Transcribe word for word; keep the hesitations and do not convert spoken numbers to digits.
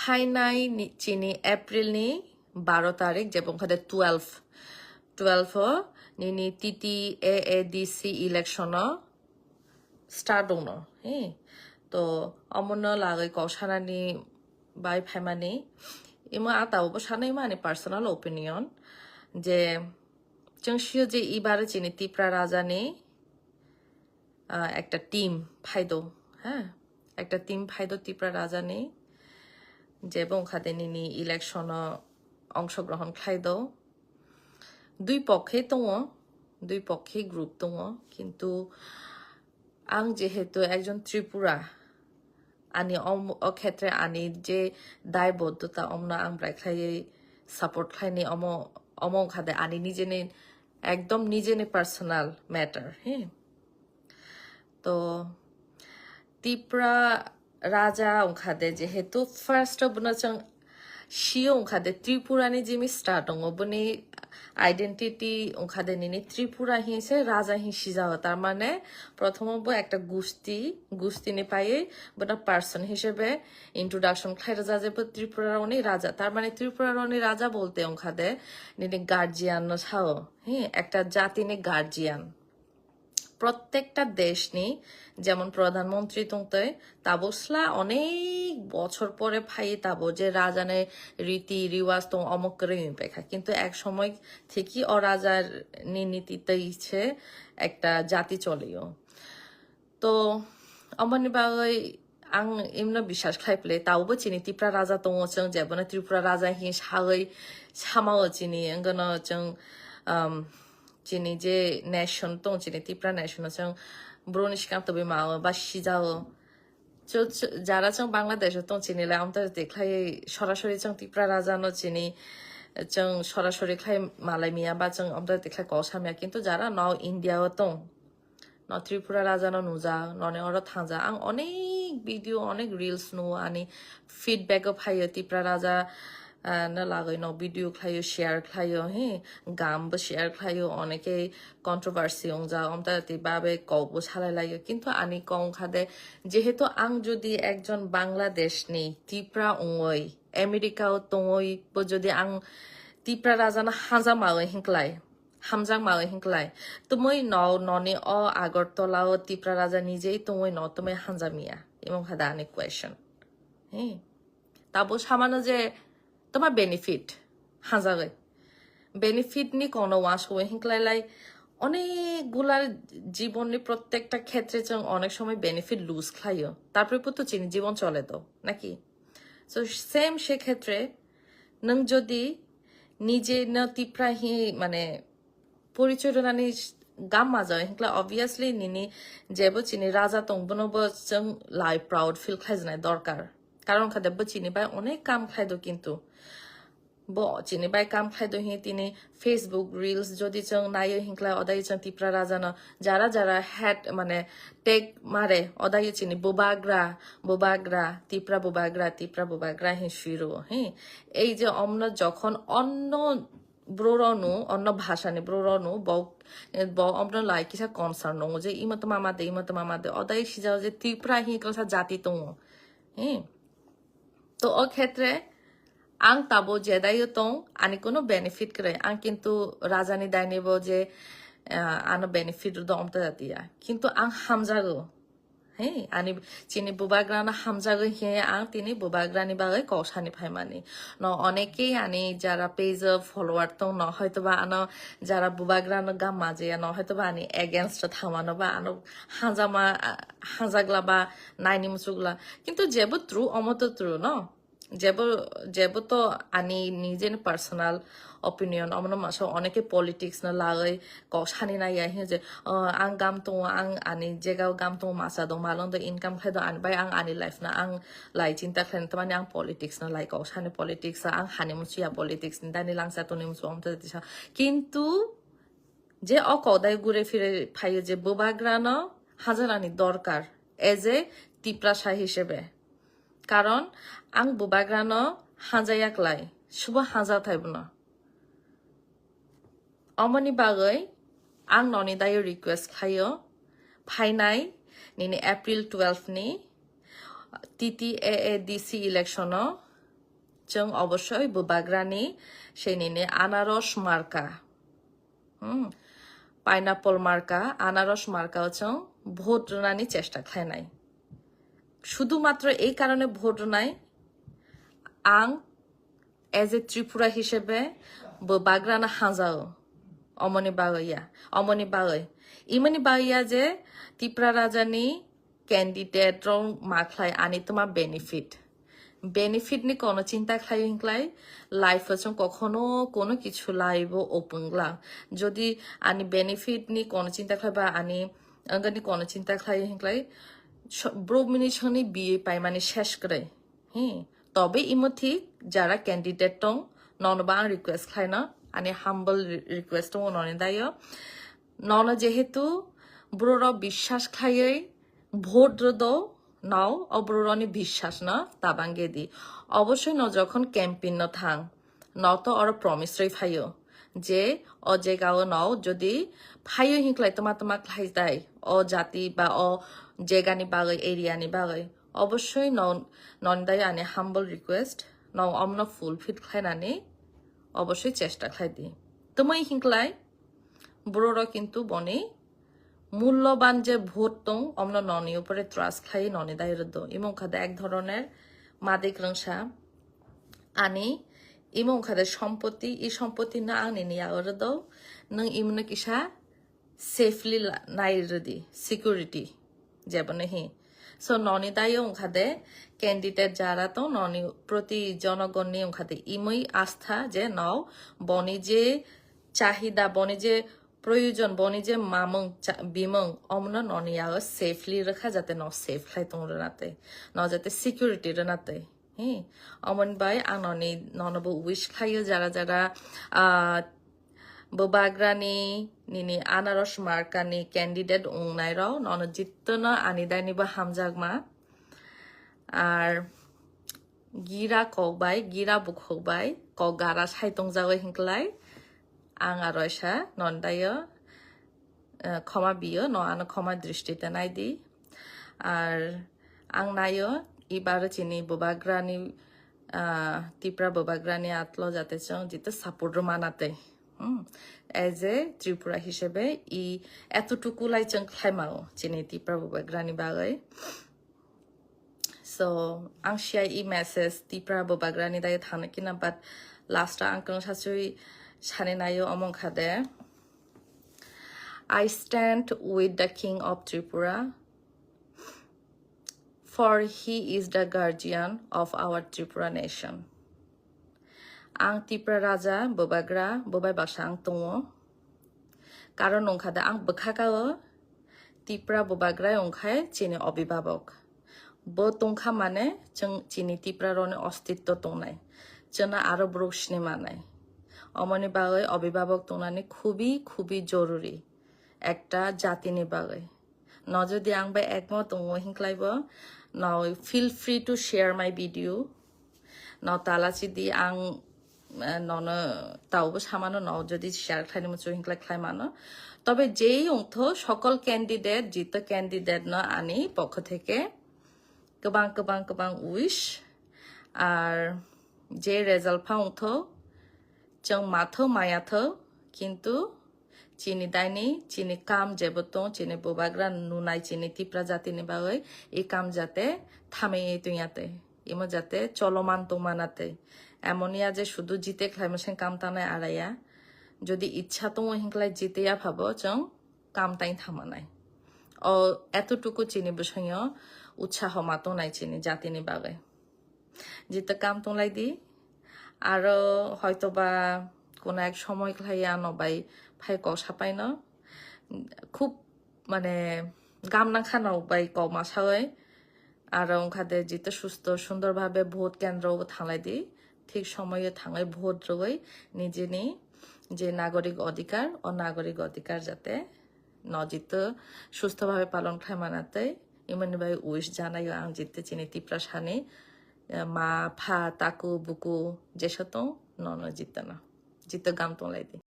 Phainai ni, chini April ni baro tarik, je bongkha de twelve, twelve o nini T T A A D C election o start dongno, he. To omono lagwi kok sanani bai phaimani, imo a tabukbo sanai mani personal opinion je chwng sio je ibare chini Tipra Raja ni, ah, ekta team phaido, ha, ekta team phaido Tipra Raja ni, je bongkha de nini election o ongshogrohon khlaido. Dui pokhe tongo, dui pokhe group tongo, kintu ang jehetu ekjon Tripura, ani om-, o khetre ani je daibodhota omno ang brai khlaiwi support khlaini, omo, omo wngkha de ani nijeni, ekdom nijeni personal matter, he. To Tipra Raja wngkha de, jehetu first o bono chwng sio wngkha de, Tripura ni jimi start tongo, boni identity wngkha de nini Tripura hi se Raja hi sijago, tar mane prothomo bo ekta gusti, gusti ni paiwi bono person hisebe introduction khlai rwjak je bo Tripura roni Raja, tar mane Tripura roni Raja bolte wngkha de nini guardian no sao, hi, ekta jati ni guardian. Prottekta desh ni jemon pradhan mantri tongtoi, tabuk sla onek bochor pore phai tabuk je raja ni riti riwaj tong omo kwrwi wngwi paikha, kintu ek somoy thiki o raja ni niti tei se ekta jati cholio. To omoni bagwi ang imno biswas khlai phle, tabukbo chini Tipra Raja tongo, chwng jebono Tripura Raja hi sagwi samao chini, wngkano chwng, um, chini je nation tong, chini Tipra nation o chwng broni swkang tobwi mao ba sijao. Cho-, cho-, jara chwng Bangladesh o tong chini le amta tikhlai sorasori chwng Tipra Raja no chini chwng sorasori khlai malai miya ba chwng amta tikhlai kok samya, kintu jara no India o tong, no Tripura Raja no nujak, noni oro thangjak. Ang onek video, onek reels nuo, ani feedback o phaio Tripura Raja, ah, no lagwi no video khlaio, share khlaio, he, gam bo share khlaio, oneke controversy wngjak, omta ti babe kok bo salai laio. Kintu ani kok wngkha de, jehetu ang jodi ekjon Bangladesh ni Tipra wngwi, America o tongwi bo jodi ang Tipra Raja no hanja mawi hinklai, hamjak mawi hinklai. Tumui no, noni o Agartala o Tipra Raja nijei tongwi no tumui hamjak miya. Imo kha da ani question. He. Tabo samano je toma benefit hamjagwi. Benefit ni kono wansugwi hinklai lai. Onek gula jibon ni prottekta khetre chwng onek somoi benefit lose khlaio. Tarpore puto chini jibon chole to, naki? So same se khetre nwng jodi nije no Tipra hi mane porichoy rwnani gam majao, hinkla obviously nini jebo chini raja tong, bono bo chwng lai proud feel khlaijaknai dorkar. Karon kha de bo chini bai onek kam khlaido, kintu bo chini bai kam khlaido hi tini Facebook reels jodi chwng naio hinkla odai chwng Tipra raja no jara jara head mane tag mare odai chini bubagra, bubagra, Tipra bubagra, Tipra bubagra hi suiro hi. Ei je omno jokhon onno bro ronu, onno bhasha ni bro ronu, bo, bo omno lai kisa concern nongo je imo to mama de, imo to mama de. Odai sijao je Tipra hi kisa jati tongo. He. To o khetre ang tabo jedaio tong, ani kono benefit kwrwi. Ang kintu raja ni daini bo je, ah, ano benefit do omta jatiya. Kintu ang hamjago. He, ani chini bubagrano hamjagwi he ang tini bubagrani bagwi kok sani phaimani. No onekei ani jara page o follower tong no hoitoba ano jara bubagrano gam majiya no hoitoba ani against o thangmano ba ano hanjama, hanjagla ba naini muchugla. Kintu jebo true omo to true no. Jebo, jebo to ani nijeni personal opinion, omono masa oneke politics no lagwi kok sani naiya hino je, "Oh, ang gam tongo, ang ani jega o gam tongo, masa dong, malong dong, income khlai dong, ani bai ang ani life no ang lai chinta khlai, tamani ang politics no lai kok sani, politics ang hani musuya, politics ni dani langsa toni musu omta tisa." Kintu je o kok dai gure phire phaio je bubagrano hajarani dorkar as a Tiprasa hisebe. Karon ang bubagrano hanja yaklai, subo hanja thai bono. Omoni bagwi ang noni dayo request khlaio, phainai nini April twelve ni T T A A D C election o Chwng obosoi bubagrani senini anaros marka, hmm, pineapple marka, anaros marka o chwng vote rwnani chesta khlainai. Shudu matro ei karone vote rwnai, ang as a Tripura hisebe bubagrano hanjao. Omoni bagwi ya, omoni bagwi. Imoni bagwi ya je Tipra Rajani candidate rok ma khlai ani tuma benefit. Benefit ni kono chinta khlai hinklai life o chwng kokhono kono kichu laibo opungla. Jodi ani benefit ni kono chinta khlai ba ani angani kono chinta khlai hinklai so-, bro mini chwngni B A paimani ses kwrwi. Hi, tobe imo thik jara candidate tong, nono ba ang request khlaino, ani humble re-, request tongo noni dayo. Nono jehetu bororok biswas khlaiwi vote rwdo, nao o bororokni biswasno tabangedi. Obosoi no jokhon campaign no thang, no to oro promise rwi phaio je o jega o no jodi phaio hinklai toma toma khlai tai, o jati ba o jegani bagwi, area ni bagwi. Obosoi no, noni dayo ani humble request, no omno fulfill khlainani obosoi chesta khlai di. Twmwi hinklai bororok kintu boni mulloban je vote tong, omno noni upore trust khlai noni dayo rwdo. Imo wngkha de ek dhoroner madik rwngsa. Ani imo wngkha de sompoti, i sompoti no ang nini yago rwdo. Nwng imono kisa safely la-, nai rwdi, security jebono hi. So noni dayo wngkha de candidate jara tong, noni proti jonogonni wngkha de imoi astha je no boni je chahida, boni je proyojon, boni je mamung cha-, bimung, omno noni yago safely rwkha, jate no safe khlai tong rwna tei, no jate security rwna tei. Hi, omoni bai ang noni, nono bo wish khlaio jara jara, ah, bubagrani nini anaros markani candidate wngnai rok, nono jittono ani daini bo hamjakma. Ar gira kok bai, gira bukhuk bai, kok gara sai tongjago hinklai. Ang aro sa non dayo, eh, khoma biyo, no ano khoma dristite nai di. Ar ang nayo, ibaro chini bubagrani, ah, Tipra bubagrani atlo jate chwng jito support rwmana tei. Hmm. As a Tripura hisebe i etutuku lai chwng khlaimao chini Tipra bubagrani bagwi. So, ang siya i message Tipra bubagrani dayo thangna kina, but last ang kung sasui sani nayo omong khade. I stand with the King of Tripura, for he is the guardian of our Tripura nation. Ang Tipra Raja bubagra, bubai baksa ang tongo. Karon wngkha da ang bwkha kao Tipra bubagra wngkhai chini obibabok. Bo tongkha mane chwng chini Tipra roni ostitto tongnai. Chwngno aro borok sini manai. Omoni bagwi obibabok tongnani khubi, khubi joruri. Ekta jatini bagwi. No jodi ang bai ekmot tongo hinklai bo, no feel free to share my video. No talachi di ang, eh, nono taubo samano no jodi share khlaini muchung hinklai khlai mano. Tobe jei wngtho sokol candidate, jito candidate no ani pokho theke kwbang, kwbang, kwbang wish. Ar je result pha wngtho, chwng matho, mayatho, kintu chini daini, chini kam jebo tong, chini bubagra nunai, chini Tipra jatini bagwi, i kam jate thamwi tongya tei. Imo jate choloman tongmana tei. Emon ya je sudu jite khlaima seng kam tanai araya. Jodi ichha tongo hinklai jite ya phabo chwng kam tai thamanai. O etutuku chini bwswngyo utsaho ma tongnai chini jatini bagwi. Jito kam tonglai di. Aro hoitoba kono ek somoi khlai ano bai phai kok sapaino. Khub mane gam nangkha no bai kok ma sawi. Aro wngkha de jito susto sundor bhabe vote kendro o thanglai di. Thik somoyo thangwi vote rwwi nijini je nagorik odhikar, o nagorik odhikar jate no jito susto bhabe palon khlai mana tei imoni bai wish janayo ang jito chini Tiprasani, eh, ma, pha, taku, buku jeso tong nono jito no. Jito gam tonglai di.